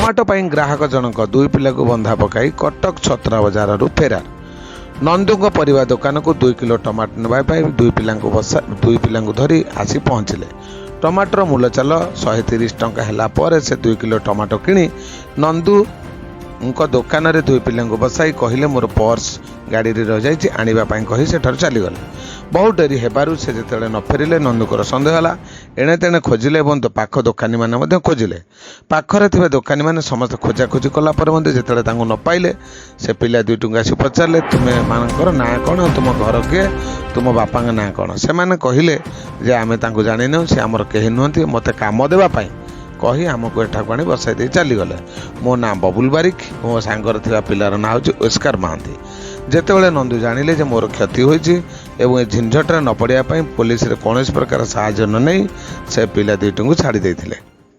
Tomato ପାଇଁ ଗ୍ରାହକ ଜଣକ ଦୁଇ ପିଲାକୁ ବନ୍ଧା ପକାଇ କଟକ ଛତ୍ରା ବଜାରରୁ ଫେରାର। ନନ୍ଦୁଙ୍କ ପରିବା ଦୋକାନକୁ 2 କିଲୋ ଟମାଟୋ ନେବା ପାଇଁ ଦୁଇ ପିଲାଙ୍କୁ ଧରି ଆସି ପହଞ୍ଚିଲେ। ଟମାଟୋର ମୂଲଚାଲ 130 ଟଙ୍କା ହେଲା ପରେ ସେ 2 କିଲୋ ଟମାଟୋ କିଣି ନନ୍ଦୁଙ୍କ ଦୋକାନରେ ଦୁଇ ପିଲାଙ୍କୁ ବସାଇ କହିଲେ, "ମୋର ପର୍ସ ଗାଡ଼ିରେ ରହିଯାଇଛି," ଆଣିବା ପାଇଁ କହି ସେଠାରୁ ଚାଲିଗଲେ। ବହୁତ ଡେରି ହେବାରୁ ସେ ଯେତେବେଳେ ନ ଫେରିଲେ, ନନ୍ଦୁଙ୍କର ସନ୍ଦେହ ହେଲା। ଏଣେ ତେଣେ ଖୋଜିଲେ ଏବଂ ପାଖ ଦୋକାନୀମାନେ ମଧ୍ୟ ଖୋଜିଲେ। ପାଖରେ ଥିବା ଦୋକାନୀମାନେ ସମସ୍ତେ ଖୋଜାଖୋଜି କଲା ପରେ ମଧ୍ୟ ଯେତେବେଳେ ତାଙ୍କୁ ନ ପାଇଲେ, ସେ ପିଲା ଦୁଇଟିଙ୍କୁ ଆସି ପଚାରିଲେ, "ତୁମେ ମାନଙ୍କର ନାଁ କ'ଣ? ତୁମ ଘର କିଏ? ତୁମ ବାପାଙ୍କ ନାଁ କ'ଣ?" ସେମାନେ କହିଲେ ଯେ, "ଆମେ ତାଙ୍କୁ ଜାଣିନାହୁଁ। ସେ ଆମର କେହି ନୁହନ୍ତି। ମୋତେ କାମ ଦେବା ପାଇଁ କହି ଆମକୁ ଏଠାକୁ ଆଣି ବସାଇ ଦେଇ ଚାଲିଗଲେ। ମୋ ନାଁ ବବୁଲ ବାରିକ। ମୋ ସାଙ୍ଗରେ ଥିବା ପିଲାର ନାଁ ହେଉଛି ଓସ୍କାର ମହାନ୍ତି।" ଯେତେବେଳେ ନନ୍ଦୁ ଜାଣିଲେ ଯେ ମୋର କ୍ଷତି ହୋଇଛି ଏବଂ ଏ ଝିନଝଟରେ ନ ପଡ଼ିବା ପାଇଁ ପୋଲିସରେ କୌଣସି ପ୍ରକାର ସାହାଯ୍ୟ ନ ନେଇ ସେ ପିଲା ଦୁଇଟିଙ୍କୁ ଛାଡ଼ି ଦେଇଥିଲେ।